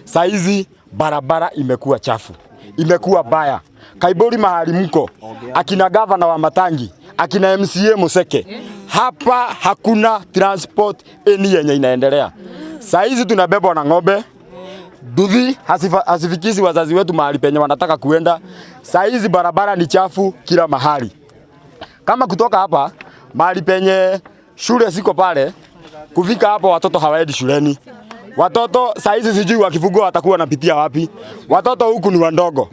Saizi barabara imekuwa chafu, imekuwa baya. Kaibori mahali mko, akina gavana wa Matangi, akina MCA Museke, hapa hakuna transport any yenye inaendelea. Saizi tunabebwa na ng'ombe, nduthi hazifikizi wazazi wetu mahali penye wanataka kuenda. Saizi barabara ni chafu kila mahali. Kama kutoka hapa mahali penye shule siko pale, kufika hapo watoto hawaendi shuleni. Watoto saizi sijui wakifungua watakuwa wanapitia wapi. Watoto huku ni wandogo,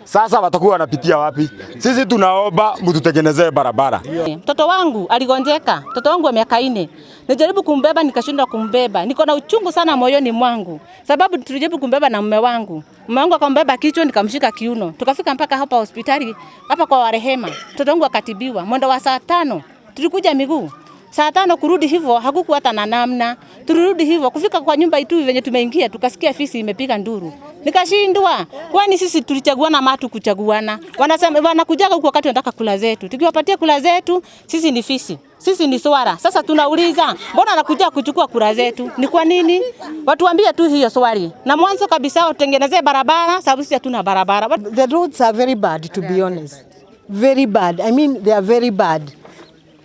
sasa watakuwa wanapitia wapi? Sisi tunaomba mtutengenezee barabara. Mtoto wangu aligonjeka, mtoto wangu wa miaka 4. Nijaribu kumbeba nikashindwa kumbeba. Niko na uchungu sana moyoni mwangu, sababu tulijaribu kumbeba na mume wangu. Mume wangu akambeba kichwa, nikamshika kiuno. Tukafika mpaka hapa hospitali, hapa kwa Warehema. Mtoto wangu akatibiwa mwendo wa saa 5. Tulikuja miguu saa 5 kurudi hivyo, hakukuwa hata na namna. Tulirudi hivyo kufika kwa nyumba itu venye tumeingia, tukasikia fisi imepiga nduru. Nikashindwa, kwani sisi tulichaguana ama hatukuchaguana? Wanasema wanakujaga huku wakati wanataka kula zetu, tukiwapatia kula zetu sisi ni fisi, sisi ni swara. Sasa tunauliza, mbona anakuja kuchukua kura zetu? Ni kwa nini? Watuambie tu hiyo swali, na mwanzo kabisa watengenezee barabara, sababu sisi hatuna barabara. The roads are very bad, to be honest. Very bad. I mean, they are very bad.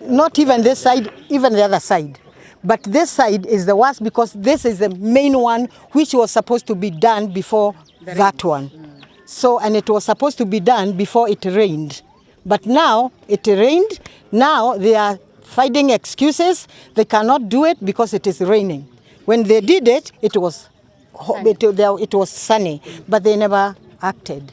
Not even this side, even the other side. But this side is the worst because this is the main one which was supposed to be done before that one. So, and it was supposed to be done before it rained. But now it rained. Now they are finding excuses. They cannot do it because it is raining. When they did it, it was sunny, but they never acted.